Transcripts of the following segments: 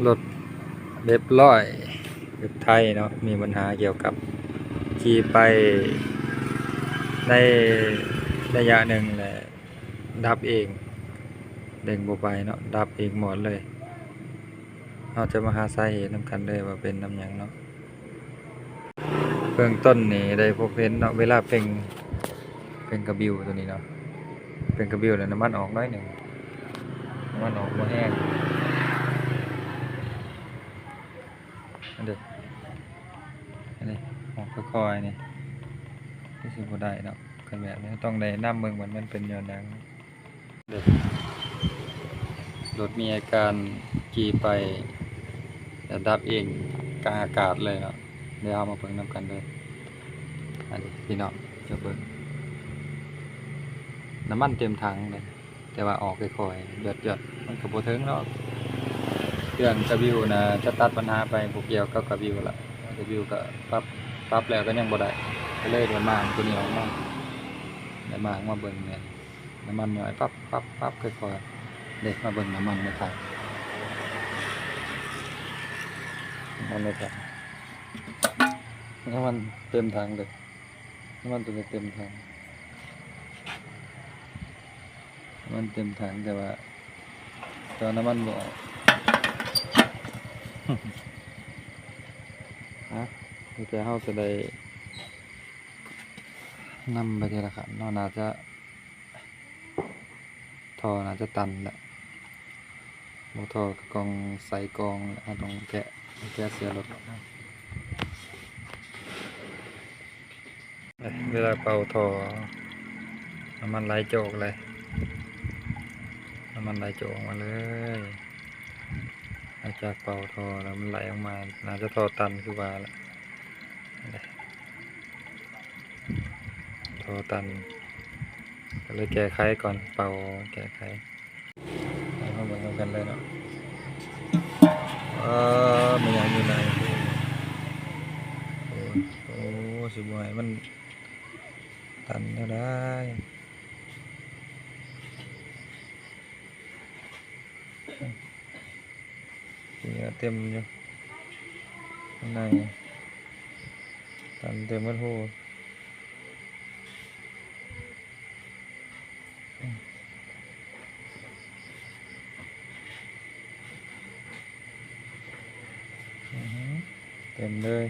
ລົດເວັບຮ້ອຍ ເວັບໄທເນາະ ມີບັນຫາກ່ຽວກັບຂີ່ໄປໃນໄລຍະໜຶ່ງແລ້ວດັບເອງ ເລັ່ງບໍ່ໄປເນາະ ດັບເອງໝົດເລີຍ. ເຮົາຈະມາຫາສາເຫດນຳກັນເດີວ່າເປັນນຳຫຍັງເນາະ. ເບື້ອງຕົ້ນນີ້ໄດ້ພົບເຫັນເນາະ ເວລາເປັ່ງ ເປັ່ງກະບິວໂຕນີ້ເນາະ ເປັ່ງກະບິວແລ້ວນ້ຳມັນອອກໜ້ອຍໜຶ່ງ ນ້ຳມັນອອກບໍ່ແຮງ ອັນນີ້ ອັນນີ້ອອກຄ່ອຍໆ ນີ້ ຄືຊິບໍ່ໄດ້ເນາະ. ຄັນແບບນີ້ຕ້ອງໄດ້ນຳເບິ່ງວ່າມັນເປັນຍ້ອນຫຍັງ. ເດ້ ລົດມີອາການຂີ່ໄປແລ້ວດັບເອງກາງອາກາດເລີຍເນາະ. ດຽວເຮົາມາເບິ່ງນຳກັນເດີ ອັນນີ້ພີ່ນ້ອງຈະເບິ່ງ ນ້ຳມັນເຕັມຖັງເດ້ ແຕ່ວ່າອອກຄ່ອຍໆ ຢອດໆ ມັນກໍບໍ່ເຖິງດອກ. ເລື່ອງກະບິວນະຈະຕັດບັນຫາໄປ ບໍ່ກ່ຽວກັບກະບິວລະ ກະບິວກໍປັບ ປັບແລ້ວກໍຍັງບໍ່ໄດ້ ກໍເລີຍໄດ້ມ້າງໂຕນີ້ອອກມາ ໄດ້ມ້າງມາເບິ່ງແດ່. ນ້ຳມັນຍ້ອຍປັບໆໆ ຄ່ອຍໆ ເດ້ ມາເບິ່ງນ້ຳມັນໃນຖັງ ນ້ຳມັນໃນຖັງ ນ້ຳມັນເຕັມຖັງເດ້ ນ້ຳມັນຕົວນີ້ເຕັມຖັງ ນ້ຳມັນເຕັມຖັງ ແຕ່ວ່າ ແຕ່ວ່ານ້ຳມັນບໍ່ອອກ ຮະ ມີແຕ່ເຮົາຈະໄດ້ນຳໄປເທື່ອລະຂັ້ນເນາະ ໜ້າຈະ ທໍ່ໜ້າຈະຕັນແຫຼະ ບໍ່ທໍ່ກໍກ່ອງໃສ່ກ່ອງ ເຮົາຕ້ອງແກະ ແກະເສື້ອລົດອອກມາ. ເວລາເປົ່າທໍ່ ນ້ຳມັນໄຫຼຈອກເລີຍ ນ້ຳມັນໄຫຼຈອກອອກມາເລີຍ. ຫຼັງຈາກເປົ່າທໍ່ແລ້ວມັນໄຫຼອອກມາ ໜ້າຈະທໍ່ຕັນຄືວ່າແຫຼະ ທໍ່ຕັນ ກໍເລີຍແກ້ໄຂກ່ອນ ເປົ່າແກ້ໄຂ ໃຫ້ເຮົາເບິ່ງນຳກັນເລີຍເນາະ. ເອີ ມີຫຍັງຢູ່ໃນ ໂອ້ ໂອ້ ຊິບໍ່ໃຫ້ມັນຕັນແນວໃດ. ເຫຼືອເຕັມຢູ່ ຂ້າງໃນຕັນເຕັມໝົດຮູ ອື ເຕັມເລີຍ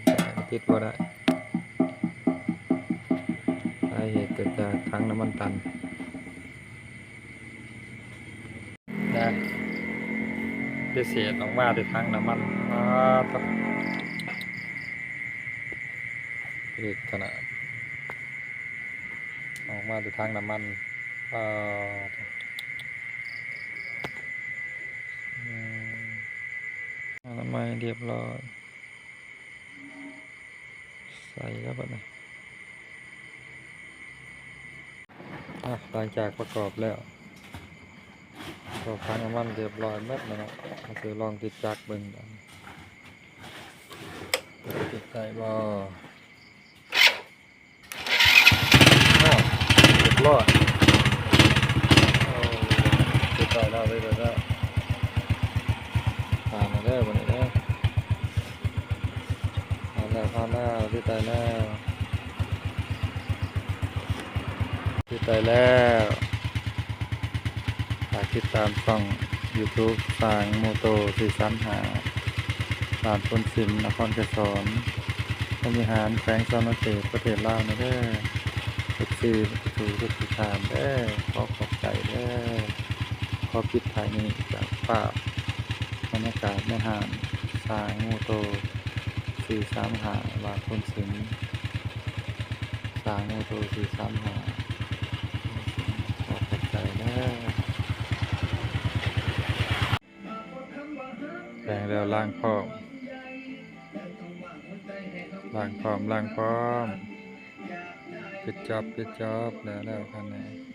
ແຕ່ຕິດບໍ່ໄດ້ ສາເຫດເກີດຈາກຖັງນ້ຳມັນຕັນ. ນະ ໄດ້ເສດອອກມາແຕ່ຖັງນ້ຳມັນ ປາດໂທ້ ເລິກຂະໜາດ ອອກມາແຕ່ຖັງນ້ຳມັນ ປາດໂທ້ ອືມ ອະນາໄມຮຽບຮ້ອຍ. ໃສ່ແລ້ວບັດນີ້ ອ່ະ ຫຼັງຈາກປະກອບແລ້ວ ປະກອບຖັງນ້ຳມັນຮຽບຮ້ອຍໝົດແລ້ວເນາະ ເຮົາຊິລອງຕິດຈັກເບິ່ງ ຕິດໄດ້ບໍ່? ອ້າວ ຮຽບຮ້ອຍ ໂອ້ ຕິດໄດ້ແລ້ວ ຕິດໄດ້ແລ້ວ ຜ່ານແລ້ວເດີ ບັດນີ້ເດີ ຜ່ານແລ້ວ ຜ່ານແລ້ວ ຕິດໄດ້ແລ້ວ ຕິດໄດ້ແລ້ວ. ຝາກຕິດຕາມຊ່ອງຢູທູບ ສາງໂມໂຕ ສີ່ສາມຫ້າ ບ້ານໂພນສິມ ນະຄອນໄກສອນ ພົມວິຫານ ແຂວງສະຫວັນນະເຂດ ປະເທດລາວແດ່ເດີ ເອັຟຊີ ທຸກໆທ່ານເດີ ຂໍຂອບໃຈເດີ. ຂໍປິດທ້າຍນີ້ຈາກພາບບັນຍາກາດໃນຮ້ານ ສາງໂມໂຕ ສີ່ສາມຫ້າ ບ້ານໂພນສິມ ສາງໂມໂຕ ສີ່ສາມຫ້າ ຂໍຂອບໃຈເດີ. ແປງແລ້ວລ້າງພ້ອມ ລ້າງພ້ອມ ລ້າງພ້ອມ ປິດຈອບ ປິດຈອບ ແລ້ວ ແລ້ວຄັນນີ້.